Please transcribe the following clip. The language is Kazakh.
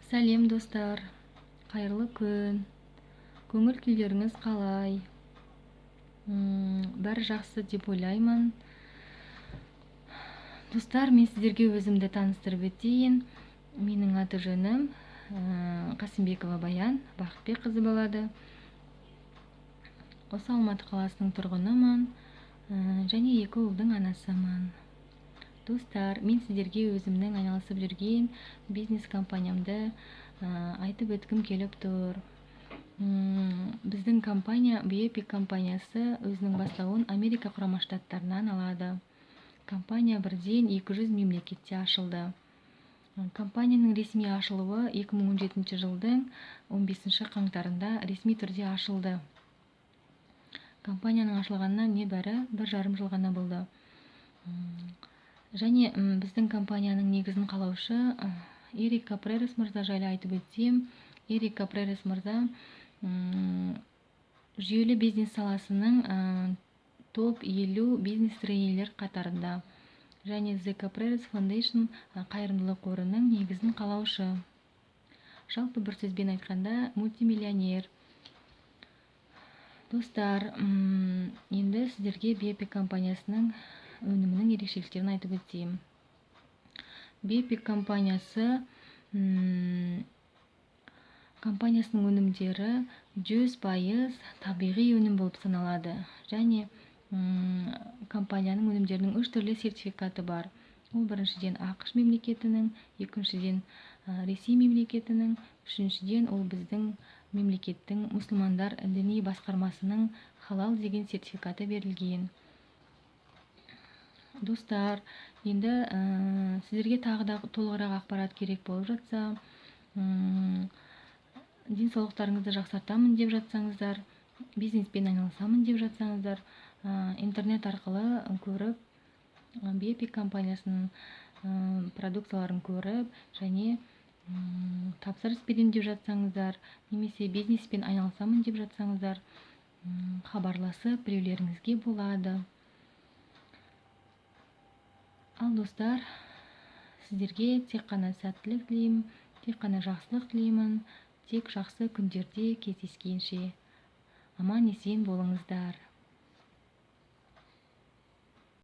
Сәлем, достар! Қайырлы күн! Көңіл күйлеріңіз қалай? Бәрі жақсы деп ойлаймын. Достар, мен сіздерге өзімді таныстырып өтейін. Менің аты жөнім Қасымбекова Баян Бақытбекқызы болады. Осы Алматы қаласының тұрғынымын және екі ұлдың анасымын. Достар, мен сіздерге өзімнің айналысып жүрген бизнес компаниямды айтып өткім келіп тұр. Біздің компания, Биэпик компаниясы, өзінің бастауын Америка Құрама Штаттарынан алады. Компания бірден 200 мемлекетте ашылды. Компанияның ресми ашылуы 2017 жылдың 15 қаңтарында ресми түрде ашылды. Компанияның ашылғанына небәрі 1,5 жыл ғана болды. Және біздің компанияның негізін қалаушы Эрик Капререс мырза жайлы айтып өтсем, Эрик Капререс мырза жүйелі бизнес саласының топ 50 бизнес тренерлер қатарында және The Capreras Foundation қайырымдылық қорының негізін қалаушы. Жалпы, бір сөзбен айтқанда, мультимиллионер. Достар, енді сіздерге Биэпик компаниясының өнімінің ерекшеліктерін айтып өтейін. Биэпик компаниясының өнімдері 100% табиғи өнім болып саналады және компанияның өнімдерінің үш түрлі сертификаты бар. Ол, біріншіден, АҚШ мемлекетінің, екіншіден, Ресей мемлекетінің, үшіншіден, ол біздің мемлекеттің мұсылмандар діни басқармасының халал деген сертификаты берілген. Достар, енді сіздерге тағы да толығырақ ақпарат керек болып жатса, денсаулықтарыңызды жақсартамын деп жатсаңыздар, бизнеспен айналысамын деп жатсаңыздар, интернет арқылы көріп, Биэпик компаниясының продукцияларын көріп және тапсырыс беремін деп жатсаңыздар немесе бизнеспен айналысамын деп жатсаңыздар, хабарласып білулеріңізге болады. Ал, достар, сіздерге тек қана сәттілік тілеймін, тек қана жақсылық тілеймін. Тек жақсы күндерде кездескенше, аман есен болыңыздар!